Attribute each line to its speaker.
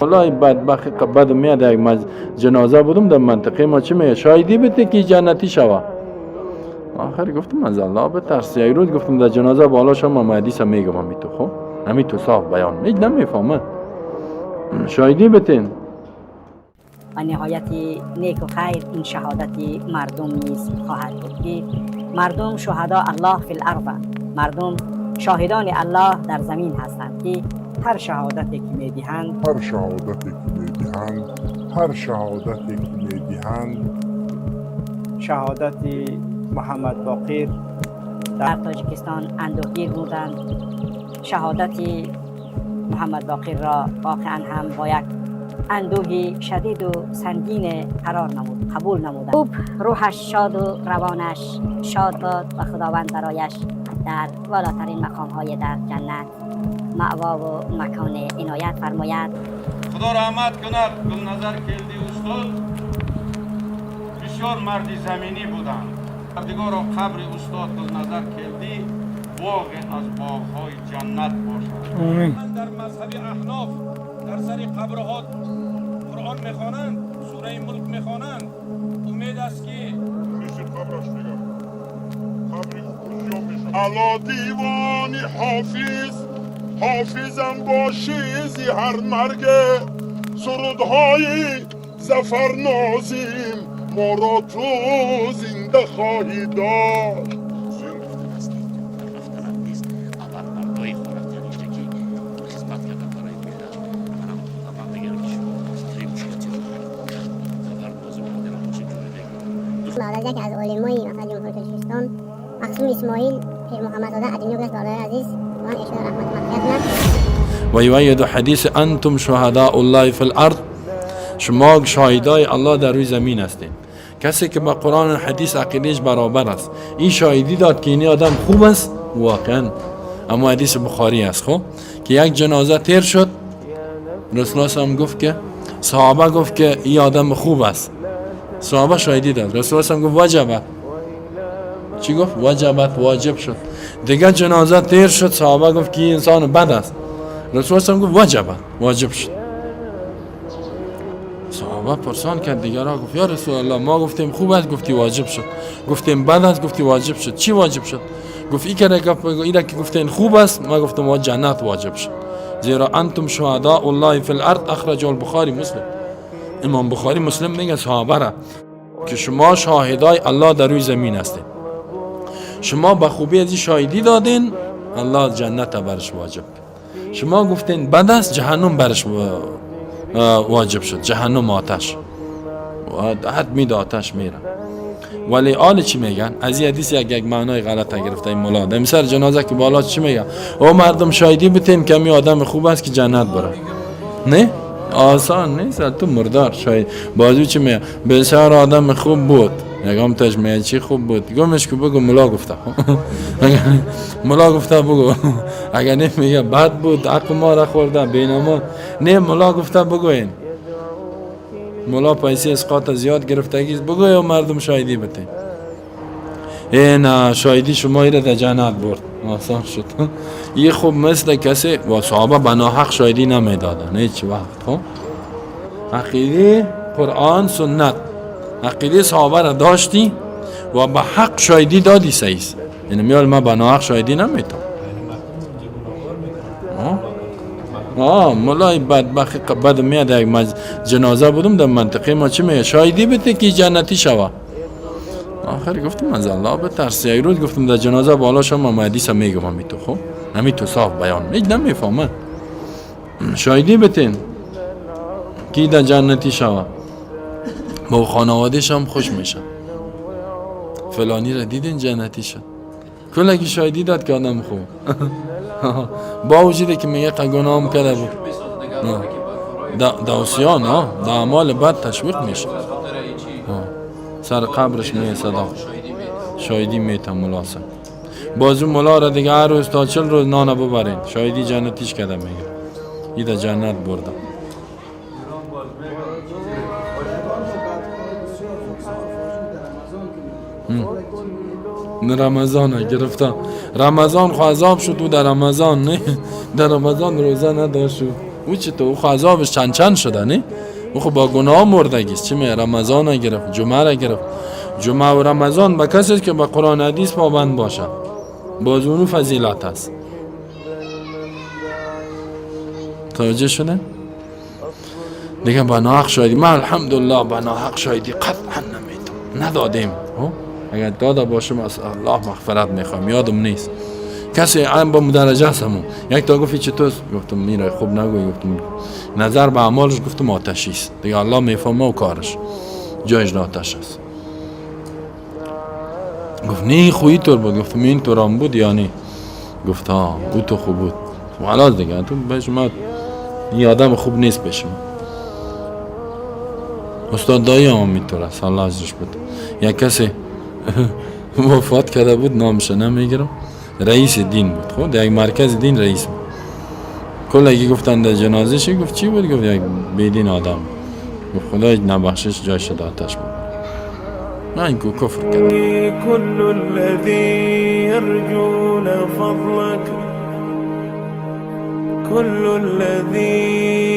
Speaker 1: والله بدبخت بد میاد. یک جنازه بودم در منطقه ما، چی میگه؟ شاهدی بده که جنتی شوه. آخر گفتم از الله بترس. یک روز گفتم در جنازه بالا شما ما حدیث میگم، همی تو خب همی تو صاف بیان هیچ نمیفهمه. شاهدی بتین.
Speaker 2: و نهایت نیک و خیر این شهادت مردم نیز خواهد بود که مردم شهدا الله فی الارض، مردم شاهدان الله در زمین هستند که هر شهادتی که میدهند،
Speaker 3: هر شهادتی که میدهند، هر شهادتی که میدهند.
Speaker 4: شهادت محمد باقر
Speaker 2: در تاجیکستان اندوهگیر بودند. شهادت محمد باقر را واقعا هم با یک اندوهی شدید و سنگین قرار نمود، قبول نمودند. خوب روحش شاد و روانش شاد باد و خداوند برایش در والاترین مقام های در جنت مأوا و مکان عنایت فرماید.
Speaker 5: خدا رحمت کند گلنظر کلدی. استاد بسیار مردی زمینی بودند. پروردگارا، قبر استاد گلنظر کلدی باغ از باغهای جنت باشد.
Speaker 4: آمین.
Speaker 5: در مذهب احناف در سر قبرها قرآن میخوانند، سوره ملک میخوانند. امید است که
Speaker 3: مثل قبرش میگم قبر کجا میشه. الا دیوانی حافظ، حافظم باشی زی هر مرگ، سرودهای ظفر نازیم ما را تو زنده خواهی داشت.
Speaker 6: رفتنم نیست. ابرمردای خورفتنیشته که خدمت کردن برای ملت. منم من میگم که شما ترین مشکلاتی رو خبر لازم مادرم باشه جوری بگم.
Speaker 7: بعد از یکی از علمای مثلا جمهوری تاجیکستان، مقسوم اسماعیل پیر محمدزاده ادینو گذشت. برادر عزیز من ایشان رحمت و مغفرت کنند.
Speaker 1: و یؤید حدیث انتم شهداء الله فی الارض، شما شاهدای الله در روی زمین هستین. کسی که با قرآن و حدیث عقیدهش برابر است، این شاهدی داد که این آدم خوب است واقعا. اما حدیث بخاری است خب که یک جنازه تیر شد، رسول الله هم گفت که صحابه گفت که این آدم خوب است. صحابه شاهدی داد. رسول الله هم گفت وجبت. چی گفت؟ وجبت، واجب شد. دیگه جنازه تیر شد، صحابه گفت که این انسان بد است. رسول الله هم گفت وجبت، واجب شد. صحابه پرسان کرد دیگرها، گفت یا رسول الله، ما گفتیم خوب است، گفتی واجب شد، گفتیم بد است، گفتی واجب شد، چی واجب شد؟ گفت ای که اینا که گفتین خوب است، ما گفتم وا جنت واجب شد، زیرا انتم شهداء الله فی الارض. اخرجه البخاری مسلم. امام بخاری مسلم میگه صحابه را که شما شاهدای الله در روی زمین هستید، شما به خوبی از این شاهدی دادین، الله جنت برش واجب کرد. شما گفتین بد است، جهنم برش واجب شد، جهنم آتش و حد میده آتش میره. ولی آل چی میگن؟ از این حدیث یک معنای غلط گرفته این ملا. در سر جنازه که بالا چی میگن؟ او مردم شاهدی بتین که می آدم خوب است که جنت بره. نه آسان نیست، تو مردار شاید بازو چی میگه؟ بسیار آدم خوب بود. یکم تاش میگه چی خوب بود؟ گمش که بگو ملا گفته، ملا گفته بگو. اگر نه میگه بد بود، حق ما را خورده بینما. نه ملا گفته بگوین. ملا پیسه اسقاط زیاد گرفتگی است، بگو یا مردم شاهدی بده. ای نه شاهدی شما ایره در جنت برد، آسان شد. یه خوب مثل کسی و صحابه بنا حق شاهدی نمیدادن هیچ وقت. خب عقیده قرآن سنت، عقیده صحابه را داشتی و به حق شاهدی دادی سیس. یعنی میال ما به ناحق شاهدی نمیتم. آه ملای بدبخت بد میاد. یک جنازه بودم در منطقه ما، چی میگه؟ شاهدی بده که جنتی شوه. آخر گفتم از الله بترس. یک روز گفتم در جنازه بالا شما ما حدیث میگم، همی تو خب همی تو صاف بیان هیچ نمیفهمه. شاهدی بتین کی در جنتی شوه، با خانوادهش هم خوش میشه. فلانی را دیدین جنتی شد، کلکی شاهدی داد که آدم خوب، با وجودی که میگه گناه هم کرده بود. دوسیان ها در اعمال بد تشویق میشه. سر قبرش میه صدا شاهدی میتم ملا صاحب. بازو ملا را دیگه هر روز تا 40 روز نان ببرین، شاهدی جنتیش کرده، میگه ای در جنت برده. رمضان گرفتم، رمضان خو عذاب شد. او در رمضان نه، در رمضان روزه نداشت. او چطور؟ او خو عذابش چند چند شده نه؟ او خو با گناه مردگیست. چی می رمضان گرفت، جمعه را گرفت. جمعه و رمضان به کسی که به قرآن حدیث پابند باشه، باز اونو فضیلت است. توجه شده؟ دیگه به ناحق شایدی من الحمدلله به ناحق شایدی قطعا نمیدم، ندادیم. اگر داده باشم از الله مغفرت میخوام، یادم نیست. کسی هم با مدرجه هستم. یک تا گفت چطور؟ گفتم میره خوب نگوی. گفتم نظر به اعمالش، گفتم آتشی است دیگه، الله میفهمه و کارش جایش آتش است. گفت نه خویی طور بود. گفتم این طور هم بود یا نه؟ گفت ها او تو خوب بود. خلاص دیگه تو بهش ما این آدم خوب نیست بشم. استاد دایی هم میتونه است، الله اجرش بده. یک کسی وفات کرده بود، نامش نمیگیرم، رئیس دین بود، خب در یک مرکز دین رئیس بود. کلگی گفتن در جنازه چی؟ گفت چی بود؟ گفت یک بیدین آدم. گفت خدای نبخشش جایش آتش بود. نه این کفر کرد.
Speaker 8: كل الذي يرجون فضلك، كل الذي